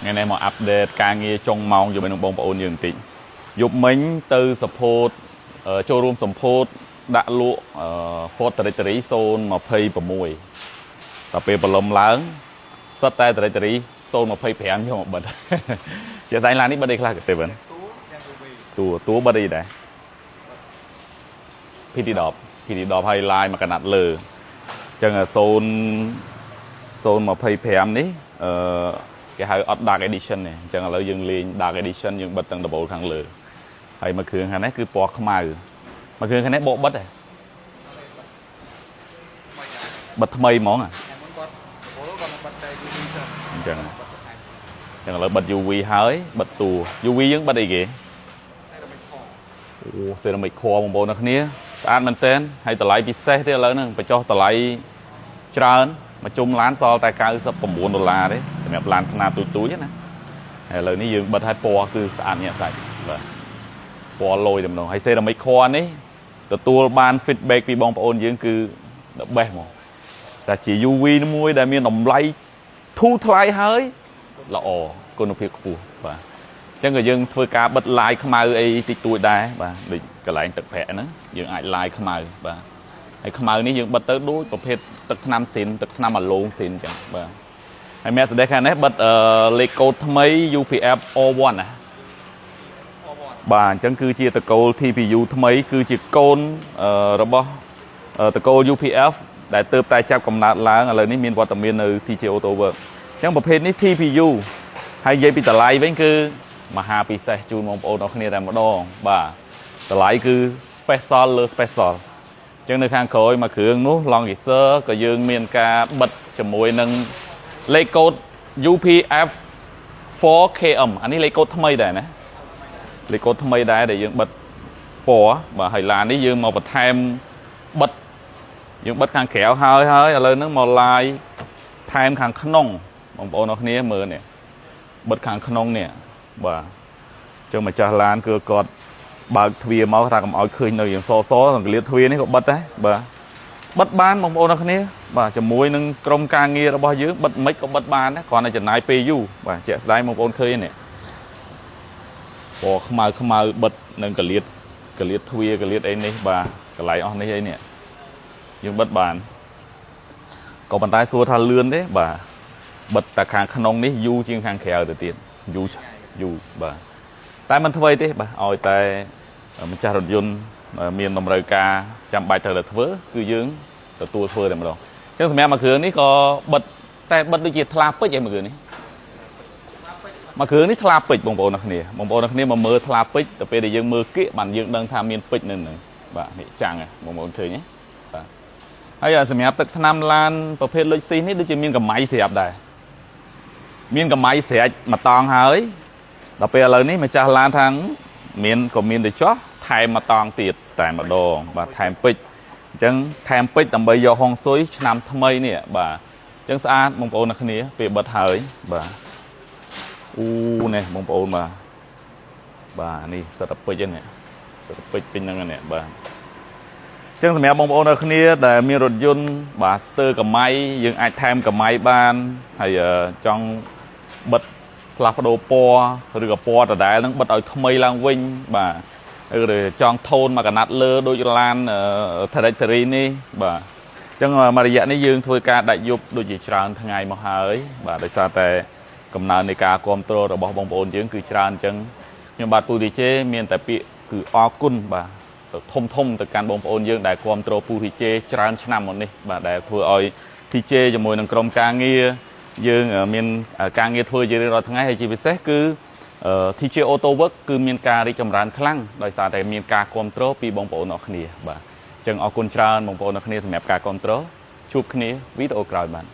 ថ្ងៃនេះមក update ការងារចុងម៉ោងជាមួយនឹងបងប្អូនយើងបន្តិចយប់មិញទៅ support ចូលរួមសម្ពោធដាក់លក់Ford Territory 026ដល់ពេលព្រលឹមឡើងសុទ្ធតែ Territory 025យកមកបិទ ជាតែឡាននេះបិទអីខ្លះទេបង តួទាំង UV តួតួបិទអីដែរ PT10 PT10 ហើយឡាយមកកណាត់លើអញ្ចឹង0 025នេះអឺគេហៅអត់ Dark Edition ទេអញ្ចឹងឥឡូវយើងលេង Dark Edition យើងបិទទាំងដំបូលខាងលើហើយមួយគ្រឿងខាងនេះគឺពណ៌ខ្មៅមួយគ្រឿងខាងនេះបកបិទហ៎ ថ្មីដែរ បិទថ្មីហ្មងហ៎ តែមុនគាត់ដំបូលគាត់មកបិទតែ UV សិន អញ្ចឹង បិទបន្ថែម អញ្ចឹងឥឡូវបិទ UV ហើយបិទតួ UV យើងបិទអីគេ ceramic core អូ ceramic core បងប្អូនអ្នកគ្នាស្អាតមែនទែនហើយតម្លៃពិសេសទៀតឥឡូវហ្នឹងបញ្ចុះតម្លៃច្រើនមួយជុំឡានសល់តែ99ដុល្លារទេសម្រាប់ឡានខ្នាតទូចៗណាហើយឥឡូវនេះយើងបិទឲ្យពណ៌គឺស្អាតញាក់សាច់បាទពណ៌លយតែម្ដងហើយ ceramic core នេះទទួលបាន feedback ពីបងប្អូនយើងគឺ the best ហ្មងតែជា UV មួយដែលមានតម្លៃធូរថ្លៃហើយល្អគុណភាពខ្ពស់បាទអញ្ចឹងក៏យើងធ្វើការបិទឡាយខ្មៅអីតិចតួចដែរបាទដូចកន្លែងទឹកប្រាក់ហ្នឹងយើងអាចឡាយខ្មៅបាទហើយខ្មៅនេះយើងបិទទៅដូចប្រភេទទឹកថ្នាំស៊ីនទឹកថ្នាំអាឡូងស៊ីនអញ្ចឹងបាទហើយ Mercedes ខាងនេះបិទអឺលេខកូដថ្មី UPF R1 ណា R1 បាទអញ្ចឹងគឺជាត្រកូល TPU ថ្មីគឺជាកូនរបស់ត្រកូល UPF ដែលទើបតែចាប់កំណើតឡើងឥឡូវនេះមានវត្តមាននៅ TJ Auto Work អញ្ចឹងប្រភេទនេះ TPU ហើយនិយាយពីតម្លៃវិញគឺមហាពិសេសជូនបងប្អូនអរគ្នាតែម្ដងបាទតម្លៃគឺ special លើ special អញ្ចឹងនៅខាងក្រោយមួយគ្រឿងនោះ Langrisser ក៏យើងមានការបិទជាមួយនឹងលេខកូដ UPF 4KM អានេះលេខកូដថ្មីដែរណាលេខកូដថ្មីដែរដែលយើងបិទពណ៌បាទហើយឡាននេះយើងមកបន្ថែមបិទយើងបិទខាងក្រៅហើយហើយឥឡូវហ្នឹងមកឡាយថែមខាងក្នុងបងប្អូនអរគ្នាមើលនេះបិទខាងក្នុងនេះបាទអញ្ចឹងម្ចាស់ឡានគឺគាត់បើកទ្វារមកថាកុំឲ្យឃើញនៅយ៉ាងសសសង្កលៀតទ្វារនេះក៏បិទដែរបាទបិទបានបងប្អូនអរគ្នាបាទជាមួយនឹងក្រុមការងាររបស់យើងបិទមិនក៏បិទបានដែរគ្រាន់តែចំណាយពេលយូរបាទជាក់ស្ដែងបងប្អូនឃើញនេះពណ៌ខ្មៅខ្មៅបិទនឹងកលៀតកលៀតទ្វារកលៀតអីនេះបាទកន្លែងអស់នេះអីនេះយើងបិទបានក៏ប៉ុន្តែសួរថាលឿនទេបាទបិទតែខាងក្នុងនេះយូរជាងខាងក្រៅទៅទៀតយូរយូរបាទតែមិនធ្វើទេបាទឲ្យតែម្ចាស់រថយន្តមានតម្រូវការចាំបាច់ត្រូវតែធ្វើគឺយើងទទួលធ្វើតែម្ដងអញ្ចឹងសម្រាប់មួយគ្រឿងនេះក៏បិទតែបិទដូចជាថ្លាពេជ្រឯមួយគ្រឿងនេះមួយគ្រឿងនេះថ្លាពេជ្របងប្អូនអ្នកគ្នាបងប្អូនអ្នកគ្នាមកមើលថ្លាពេជ្រទៅពេលដែលយើងមើលគៀកបានយើងដឹងថាមានពេជ្រនៅនឹងបាទនេះចាំងហ៎បងប្អូនឃើញទេបាទហើយសម្រាប់ទឹកថ្នាំឡានប្រភេទលុចស៊ីនេះដូចជាមានកម្ៃស្រាប់ដែរមានកម្ៃស្រេចមួយតង់ហើយដល់ពេលឥឡូវនេះម្ចាស់ឡានថាងមានក៏មានទៅចោះថែមមួយតង់ទៀតតែម្ដងបាទថែមពេជ្រអញ្ចឹងថែមពេជ្រដើម្បីយកហុងស៊ុយឆ្នាំថ្មីនេះបាទអញ្ចឹងស្អាតបងប្អូនអ្នកគ្នាពេលបិទហើយបាទអូនេះបងប្អូនបាទបាទនេះសិតតែពេជ្រហ្នឹងនេះសិតតែពេជ្រពេញហ្នឹងនេះបាទអញ្ចឹងសម្រាប់បងប្អូនអ្នកគ្នាដែលមានរថយន្តបាទស្ទើរកម្ៃយើងអាចថែមកម្ៃបានហើយចង់បិទផ្លាស់ប្ដូរពណ៌ឬក៏ពណ៌ដដែលហ្នឹងបិទឲ្យថ្មីឡើងវិញបាទឬចង់ថូនមកកណាត់លើដូចឡាន Territory នេះបាទអញ្ចឹងមួយរយៈនេះយើងធ្វើការដាច់យប់ដូចជាច្រើនថ្ងៃមកហើយបាទដោយសារតែកំណើននៃការគ្រប់គ្រងរបស់បងប្អូនយើងគឺច្រើនអញ្ចឹងខ្ញុំបាទពូទីជេមានតែពាក្យគឺអរគុណបាទទៅធំធំទៅកាន់បងប្អូនយើងដែលគ្រប់គ្រងពូធីជេច្រើនឆ្នាំមកនេះបាទដែលធ្វើឲ្យ TJ ជាមួយនឹងក្រុមការងារយើងមានការងារធ្វើជារៀងរាល់ថ្ងៃហើយជាពិសេសគឺ TJ Auto Work គឺមានការរីកចម្រើនខ្លាំងដោយសារតែមានការគ្រប់គ្រងពីបងប្អូនអរគ្នាបាទអញ្ចឹងអរគុណច្រើនបងប្អូនអរគ្នាសម្រាប់ការគ្រប់គ្រងជួបគ្នាវីដេអូក្រោយបាទ។